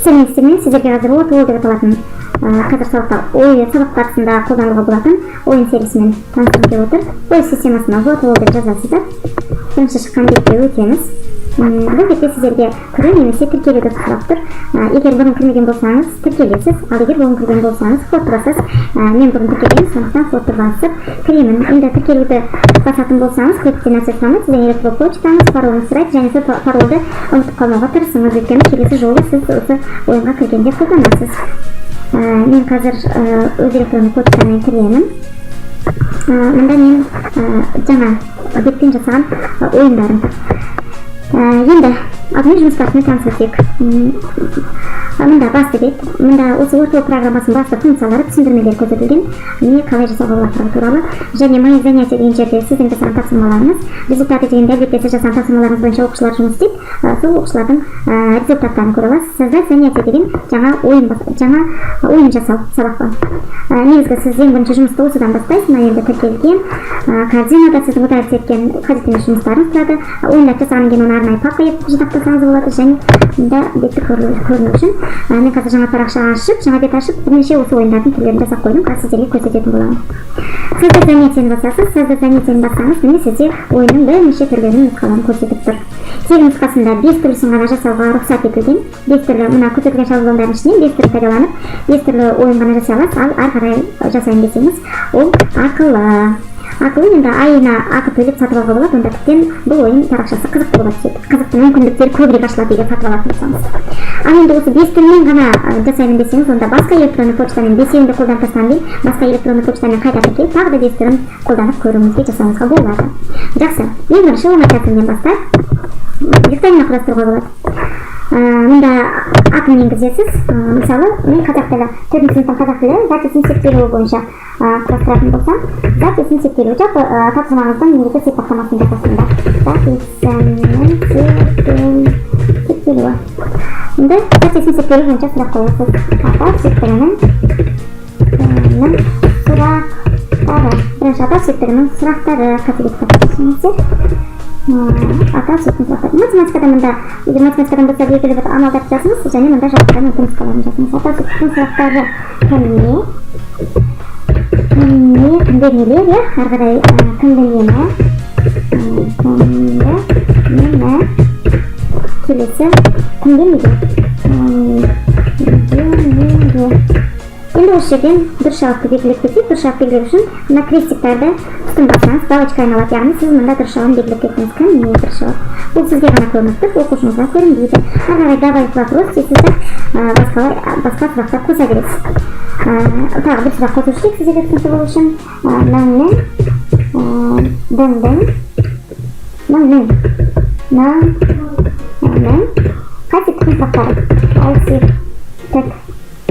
Сәлеметсіздер ме? Сіздерге қазір Wordwall деп аталатын, қазір сабақта ой сабақ барысында қолдануға болатын ойын сервисімен таныстырғым келіп отыр. Ой системасына Wordwall деп жазасыздар, бірінші шыққан бетке өтеміз. Бұл бетте сіздерге кіру немесе тіркелуді сұрап тұр. Егер бұрын кірмеген болсаңыз, тіркелесіз, ал егер бұрын кірген болсаңыз, вход басасыз. Мен бұрын тіркелгенмін, сондықтан вход ты басып кіремін. Енді тіркелуді басатын болсаңыз, көптеген нәрсе сұрамайды сізден: электронды почтаңыз, паролін сұрайды. Және сол парольді ұмытып қалмауға тырысыңыз, өйткені келесі жолы сіз осы ойынға кіргенде қолданасыз. Мен қазір өз электронды почтамен кіремін. Мында мен жаңа бетпен жасаған ойындарым тұр. Енді алдымен жұмыс барысымен танысып өтейік. Мында басты бет, мында осы Wordwall программасының басты функциялары, түсіндірмелер көрсетілген, не қалай жасауға болатындығы туралы. Және «Мои занятия» деген жерде сіздің жасаған тапсырмаларыңыз, «Результаты» дегенде, әлбетте, сіз жасаған тапсырмаларыңыз бойынша оқушылар жұмыс істейді, сол оқушылардың результаттарын көре аласыз. «Создать занятие» деген жаңа ойын, жаңа ойын жасау сабаққа. Негізгі сіз ең бірінші жұмысты осыдан бастайсыз. Мына енді тіркелген корзинада сіздің удалить еткен қажет емес жұмыстарыңыз тұрады. Ойындар жасағаннан кейін оны арнайы папка етіп жинақтасаңыз болады. Және мында бетті көріну үшін мен қазір жаңа парақша ашып, жаңа бет ашып, бірнеше осы ойындардың түрлерін жасап қойдым, қазір сіздерге көрсететін боламын. «Создать занятие» ні басасыз. «Создать занятие» ні бассаңыз, міне, сізде ойынның бірнеше түрлерінің нұсқаларын көрсетіп тұр. Тегін нұсқасында бес түрлісін ғана жасауға рұқсат етілген. Бес түрлі, мына көрсетілген шаблондардың ішінен бес түрлі пайдаланып, бес түрлі ойын ғана жасай аласыз. Ал ары қарай жасайын десеңіз, ол ақылы. Енді айына ақы төлеп сатып алуға болады, онда тіптен бұл ойын парақшасы қызықты бола түседі, қызықты мүмкіндіктер көбірек ашылады, егер сатып алатын болсаңыз. Ал енді осы бес түрінен ғана жасаймын десеңіз, онда басқа электронды почтамен, бесеуін де қолданып тастағаннан кейін, басқа электронды почтамен қайта тіркеліп, тағы да бес түрін қолданып көруіңізге, жасауыңызға болады. Жақсы, ең бірінші оңай тәсілінен бастап викторина құрастыруға болады. Мұнда атын енгізесіз. Мысалы, мен қазақ тілі, төртінші сыныптың қазақ тілі зат есім септелуі бойынша құрастыратын болсам, зат есім септелуі, жалпы тапсырмаңыздың негізгі сипаттамасын жазасыз да. Зат есімнің септелуі. Енді зат есім септелуі бойынша сұрақ қоясыз. Атау септігінің сұрақтары. Бірінші атау септігінің сұрақтары, қателік тапсырсаңыздар. Атау септігінің сұрақтары. Математикада мында, егер математикадан болса, белгілі бір амалдарды жазыңыз және мында жауаптардың нұсқаларын жазыңыз. Атау септігінің сұрақтары: кім, не, кім, не, кімдер, нелер, иә. Ары қарай кімді, нені, кімді, нені. Келесі кімге, неге, кімге, неге. Енді осы жерден дұрыс жауапты белгілеп кетейік. Дұрыс жауап белгілеу үшін мына крестик тарды үстін бассаңыз, галочка айналады, яғни сіз мында дұрыс жауабын белгілеп кеттіңіз. Кім, не, дұрыс жауап. Бұл сізге ғана көрініп тұр, оқушыңызға көрінбейді. Ары қарай «Добавить вопрос» дейсіз да, басқа сұрақтар қоса бересіз. Тағы бір сұрақ қосу керек сіздерге түсінікті болу үшін. Мыңның, дыңдың, мыңның, мыңның қай септіктің сұрақтары? Қай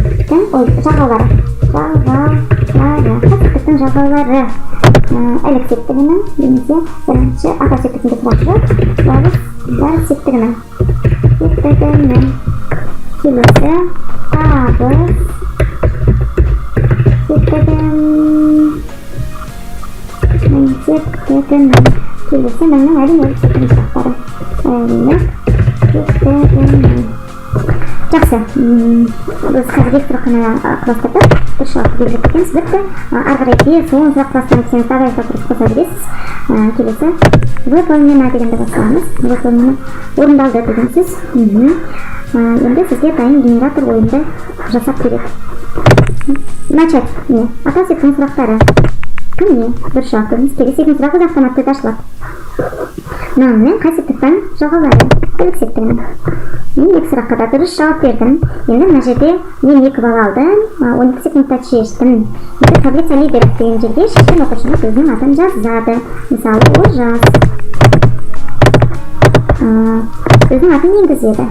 септіктің, ой, жалғаулары, жалғаулары, қай септіктің жалғаулары? Ілік септігінің немесе бірінші атау септігінде сұрақ жоқ, барыс септігінің. Келесі табыс септігінің. Келесі мыңның, әрине, ілік септігінің сұрақтары, ілік септігінің. Жақсы, біз қазір екі сұрақ қана құрастырдық, дұрыс жауапты белгілеп кетеміз, бітті. Ары қарай 5-10 сұрақ құрастырамын десеңіз, добавить вопрос қоса бересіз. Келесі «Выполнено» дегенді басамыз. «Выполнено», орындалды деген сөз. Енді сізге дайын генератор ойынды жасап береді. Начать. Міне, атау септігінің сұрақтары: кім, не, дұрыс жауап беріңіз. Келесі екінші сұрақ өзі автоматты түрде ашылады. Мынаның қай септіктің жалғаулары? Ілік септігінің. Мен екі сұраққа да дұрыс жауап бердім. Енді мына жерде мен 2 балл алдым, 12 секундта шештім. Енді «Таблица лидеров» деген жерге шешкен оқушымыз өзінің атын жазады, мысалы, Олжас. Өзінің атын енгізеді.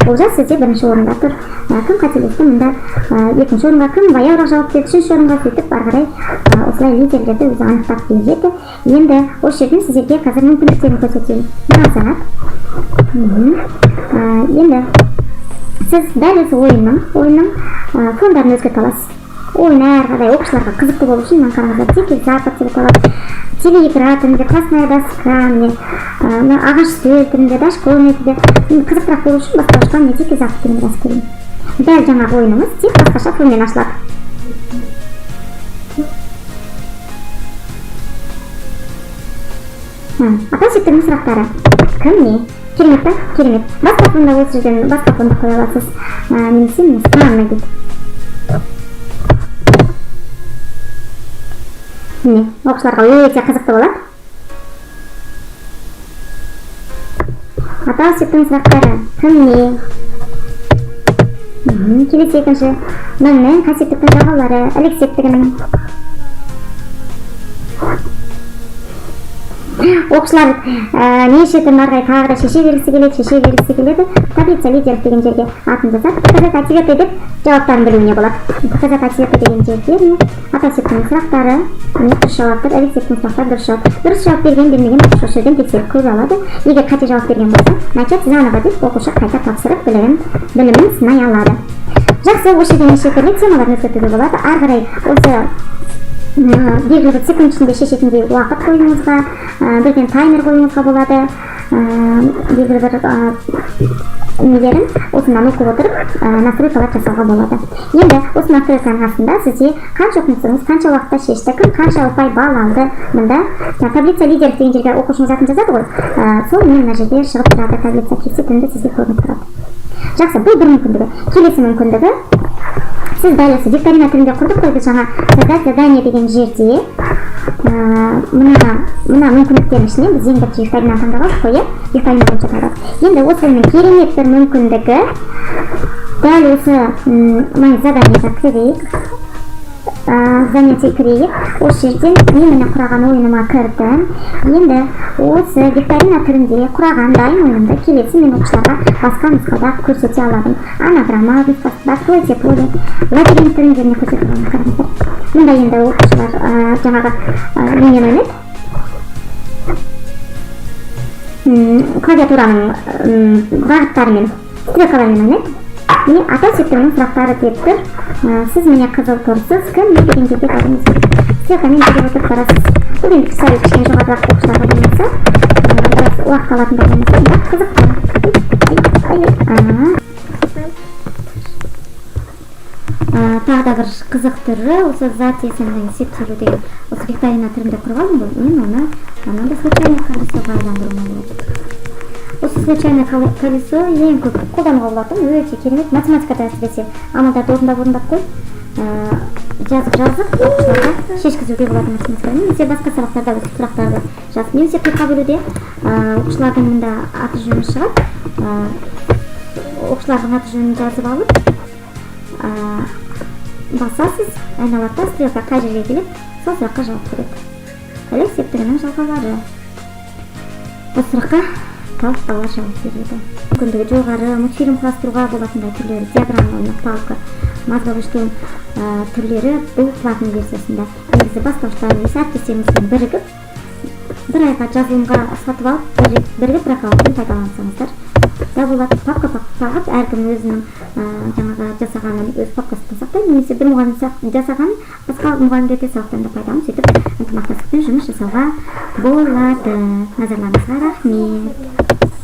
Олжас сізде бірінші орында тұр. Кім қателесті мында, екінші орынға, кім баяуырақ жауап берді, үшінші орынға. Сөйтіп ары қарай осылай лидерлерді өзі анықтап береді. Енді осы жерден сіздерге қазір мүмкіндіктерін көрсетейін. Назад. Енді сіз дәл осы ойынның фондарын өзгерте аласыз. Ойын әрі қарай оқушыларға қызықты болу үшін, мына қараңыздар, «Дикий запад» деп аталады, телеэкран түрінде, красная доска, міне, мына ағаш үстел түрінде, дошкольный түрде. Енді қызықтырақ болу үшін бастауышқа, міне, «Дикий запад» деген жазып көрейін. Дәл жаңағы ойынымыз, тек басқаша фонмен ашылады. Атау септігінің сұрақтары. Кім не? Керемет па? Керемет. Басқа фонда осы жерден басқа фонды қоя аласыз. Немесе міне странно дейді. Міне, оқушыларға өте қызықты болады. Атау септігінің сұрақтары. Кім не? Келесі екінші. Мыңның қас септіктің жалғаулары, ілік септігінің. Оқушылар неше түрлі ары қарай тағы да шеше бергісі келеді, шеше бергісі келеді. Таблица лидеров деген жерге атын жазады. Показать ответы деп жауаптарын білуіне болады. Показать ответы деген жерде міне атау септігінің сұрақтары, міне дұрыс жауаптар, ілік септігінің сұрақтары дұрыс жауап. Дұрыс жауап берген, бермеген оқушы осы жерден тексеріп көре алады. Егер қате жауап берген болса, начать заново деп оқушы қайта тапсырып білімін сынай алады. Жақсы, осы жерден неше түрлі темаларын өзгертуге болады. Ары қарай осы белгілі бір секунд ішінде шешетіндей уақыт қоюыңызға, бірден таймер қоюыңызға болады. Белгілі бір нелерін осынан оқып отырып, настройкалар жасауға болады. Енді осы настройканың астында сізде қанша оқушыңыз қанша уақытта шешті, кім қанша ұпай балл алды. Мында таблица лидеров деген жерге оқушыңыз атын жазады ғой, сол міне мына жерде шығып тұрады, таблица кесте түрінде сізге көрініп тұрады. Жақсы, бұл бір мүмкіндігі. Келесі мүмкіндігі, сіз дәл осы викторина түрінде құрдық қой біз жаңа, создать задание деген жерде, мына мүмкіндіктердің ішінен біз ең бірінші викторинаны таңдап алдық қой, иә, викторина бойынша таңдадық. Енді осы керемет бір мүмкіндігі, дәл осы мои заданиеға кірейік, занятие кірейік. Осы жерден мен міне құраған ойыныма кірдім. Енді осы викторина түрінде құраған дайын ойынымды келесі мен оқушыларға басқа нұсқада көрсете аламын. Анаграмма нұсқасында, откройте поле, лабиринт түрінде міне көрсете аламын. Қараңыздар, мұнда енді оқушылар жаңағы немен ойнайды? Клавиатураның бағыттарымен, стрелкалармен ойнайды. Міне атау септігінің сұрақтары деп тұр. Сіз міне қызыл тұрсыз, кім не деген жерге баруыңыз керек. Стрелкамен жүгіріп отырып барасыз. Бұл енді сәл кішкене жоғарырақ оқушыларға болмаса, біраз уақыт алатындай болмаса, бірақ қызықты. Тағы да бір қызық түрі, осы зат есімнің есептелу деген осы викторина түрінде құрып алдым ғой. Мен оны мынандай случайный колесоға айландыруыма болады. Осы случайный колесо ең көп қолдануға болатын өте керемет. Математикада әсіресе амалдарды орындап орындап қойып, жазып жазып оқушыларға шешкізуге болады математикада. Немесе басқа сабақтарда осы сұрақтарды жазып, немесе топқа бөлуде, оқушылардың мында аты жөні шығады. Оқушылардың аты жөнін жазып алып, басасыз, айналады, стрелка қай жерге келеді, сол сұраққа жауап береді. Ілік септігінің жалғаулары. Осы сұраққа тауып балалар жауап береді. Мүмкіндігі жоғары мультфильм құрастыруға болатындай түрлері, диаграмма, палка, мозговой штурм түрлері бұл платный версиясында. Негізі бастауыштар немесе әріптестеріңізбен бірігіп бір айға жазылымға сатып алып, бірігіп бір аккаунтпен пайдалансаңыздар да болады. Папка тағып, әркім өзінің жаңағы жасағанын өз папкасында сақтайды, немесе бір мұғалім жасағанын басқа мұғалімдер де сабақтан да пайдаланып, сөйтіп ынтымақтастықпен жұмыс жасауға болады. Назарларыңызға рахмет.